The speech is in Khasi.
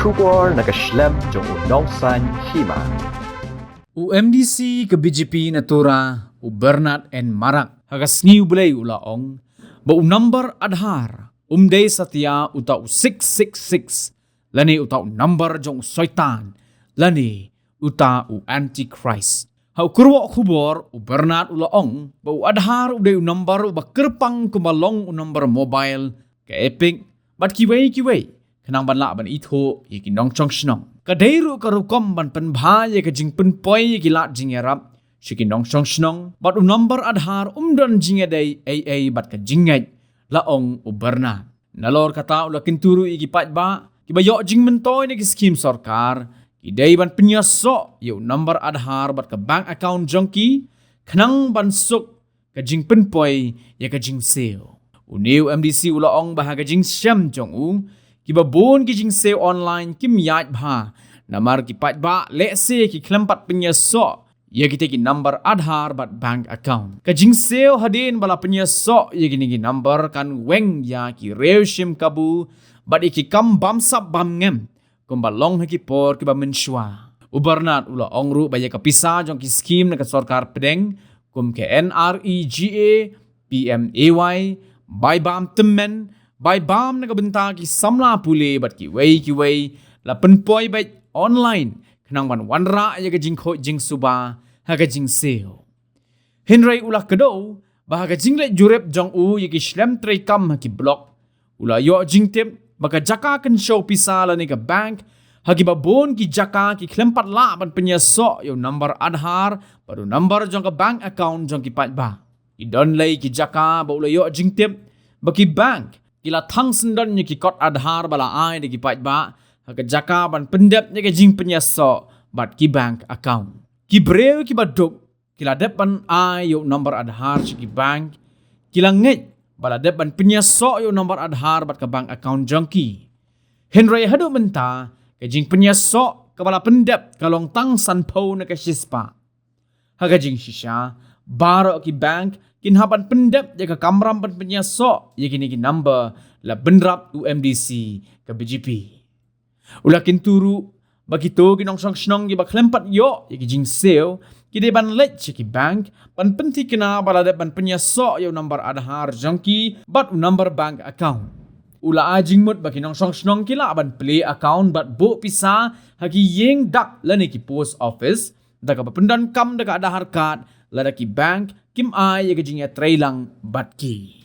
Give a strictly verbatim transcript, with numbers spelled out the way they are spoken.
Khubor na ka shlem jong u Nongsaiñ Hima. U MDC ka BJP na Tura, u Bernard N Marak, ha ka sngi U Blei u la ong ba u number Aadhaar um dei satia uta u six six six, lane uta u number jong u soitan, lane uta u Antichrist. Ha u kyrwoh khubor, u Bernard u la ong ba u Aadhaar u dei u number uba kyrpang kumba long u number mobile, ka EPIC, bad kiwei kiwei, khnang ban lah ban ithuh ïa ki nongshong shnong. Ka dei ruh ka rukom ban pynbha ïa ka jingpynpoi ïa ki lad jingïarap sha ki nongshong shnong, bad u number Aadhaar um don jingïadei ei ei bad ka jingngeit, la ong u Bernard. Nalor kata u la kyntu ruh ïa ki paidbah kiba ïoh jingmyntoi na ki skhim sorkar, ki dei ban pynïasoh ïa u number Aadhaar bad ka bank account jong ki, khnang ban suk ka jingpynpoi ïa ka jingsiew. Une u MDC u la ong ba ha ka jingshem jong u, kiba bun ki jingsiew online kim ïaid bha, namar ki paidbah lehse ki khlem pat pynïasoh ïa kita ki number Aadhaar bad bank account. Ka jingsiew hadien ba la pynïasoh ïa kine ki number kan weng ïa ki riew shim kabu bad ïa ki kam bamsap bamngem, kumba long ha ki por kiba mynshuwa. U Bernard u la ong ruh ba ïa ka pisa jong ki skhim na ka sorkar pdeng, kum ka NREGA, PMAY, bai bam tymmen, bai bam na ka bynta ki samla pule bad kiwei kiwei, la pynpoi beit online, khnang ban wanrah ïa ka jingkhuid jingsuba ha ka jingsiew. Hynrei u la kdew ba ha ka jingleit jurip jong u ïa ki shlem treikam ha ki block, u la ïoh jingtip ba ka jaka kynshew pisa lane ka bank, ha kiba bun ki jaka ki khlem pat lah ban pynïasoh ïa u number Aadhaar bad u number jong ka bank account jong ki paidbah. Ki don lei ki jaka ba u la ïoh jingtip ba ki bank ki la thang syndon ïa ki kot Aadhaar ba la ai da ki paidbah ha ka jaka ban pyndep ïa ka jingpynïasoh bad ki bank account. Ki briew kiba duk ki la dep ban ai ïa u number Aadhaar sha ki bank, ki la ngeit ba la dep ban pynïasoh ïa u number Aadhaar bad ka bank account jong ki. Hynrei haduh mynta, ka jingpynïasoh kaba la pyndep ka long tang sanphew na ka shispah. Ha ka jingshisha, baroh ki bank kin hap ban pyndep ïa ka kamram ban pynïasoh ïa kine ki number, la bynrap u MDC ka BJP. U la kyntu ruh ba kito ki nongshong shnong kiba khlem pat ïoh ïa ki jingsiew, ki dei ban leit sha ki bank ban pynthikna ba la dep ban pynïasoh ïa u number Aadhaar jong ki bad u number bank account. U la ai jingmut ba ki nongshong shnong ki lah ban plie account bad buh pisa ha ki ïing dak lane ki post office, da kaba pyndonkam da ka Aadhaar card, lada ki bank kim ai ïa ka jingïatreilang bad ki.